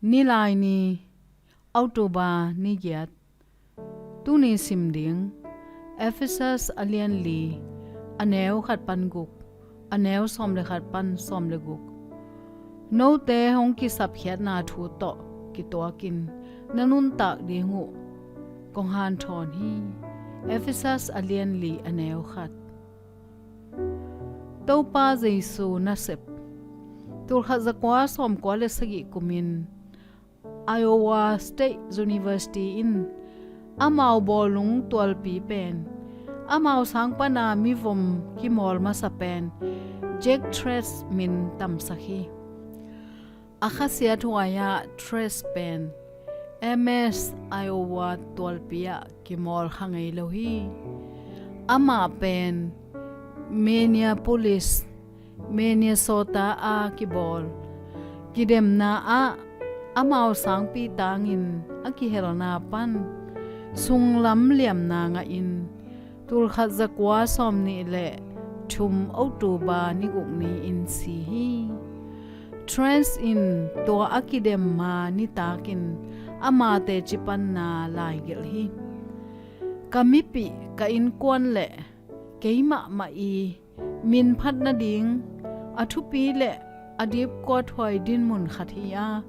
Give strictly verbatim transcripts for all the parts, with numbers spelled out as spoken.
Nilaini, October ni giat. Tuni sim ding, Ephesus a lian li, a neu khat pan guk, a neu sawm le khat pan sawm le guk. Note hong kisapkhiatna thu tawh kituakin na nuntak ding uh kong hanthawn hi. Ephesus a lian li, a neu khat. Topa Jesu nasep. Tulkhat zakua sawmkua le sagih kumin Iowa State University in amau bawlung tualpi pen, amau sang pana mivom kimawl masa pen Jack Trace min tamsak hi. A khasiat huai-ah Trace pen M S Iowa tualpi ah kimawl kha ngei lo hi. Amah pen Minneapolis, Minnesota a kibawl kidemna ah amau sangpi tangin a kihelna pan sunglam liamna ngahin tulkhat zakua sawmnih le thum October ni guk ni-in si hi. Trace in tua a kidemma nitakin ama teci panna laigelh hi. Ka mipih, ka innkuan le kei mahmah i minphat nading a thupi le a dipkuathuai dinmun khat hi a,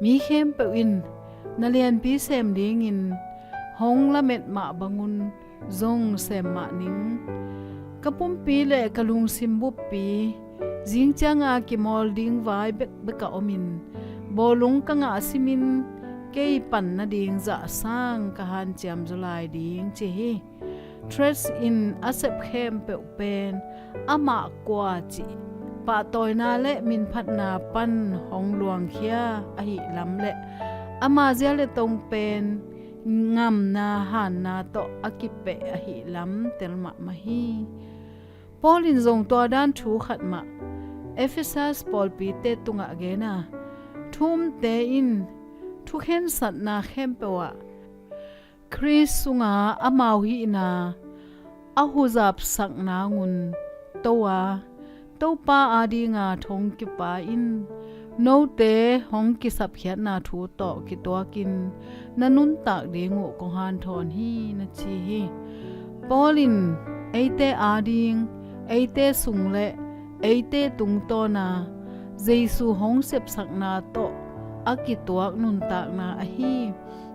mi khempeuh in na lianpi sem dingin hong lamet mah bangun zong sem mah ning. Ka pumpi le ka lungsim buppi zingcianga kimawl ding vai bekbek a omin, bawlung ka ngah simin kei pan nading zahsang ka hanciam zaw lai ding, ci hi. Trace in a sep khempeuh pen amah kua cih pahtawina le minphatna pan hong luangkhia ahih lam le ama zia le tong pen ngamna hanna tawh a kipeh ahih lam tel mahmah hi. Paul in zong tua dan thu khat mah Ephesus pawlpite tungah gen a, thu umte in thukhensatna khempeuh ah Khrist sunga amau hihna a huzapsak nangun to a, Topa adinga thong kipa in note hong kisapkhiatna thu tawh kituakin na nuntak ding uh kong hanthawn hi, na ci hi. Paul in eite ading, eite sung le eite tungtawna Jesu hong sepsakna tawh a kituak nuntakna ahi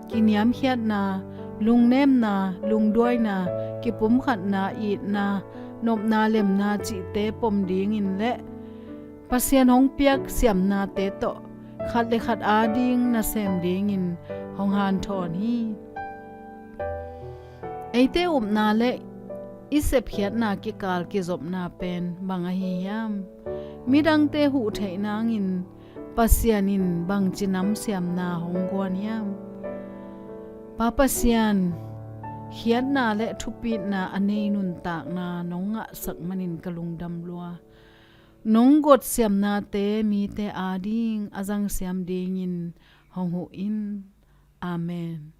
kiniamkhiatna, lungnemna, lungduaina, kipumkhatna, itna, nopna, lemna cihte pom dingin le Pasian hong piak siamnate tawh khat le khat ading nasem dingin hong hanthawn hi. Eite upna le i sepkhiatna kikal kizopna pen bang ahi hiam? Midangte huh theih nangin Pasian in bangci namsiamna hong guan hiam? Pa Pasian, khiatna le thupitna a nei nuntakna nong ngahsak manin ka lungdam lua. Nong gotsiamnate mite ading a zangsiam dingin hong huh in. Amen.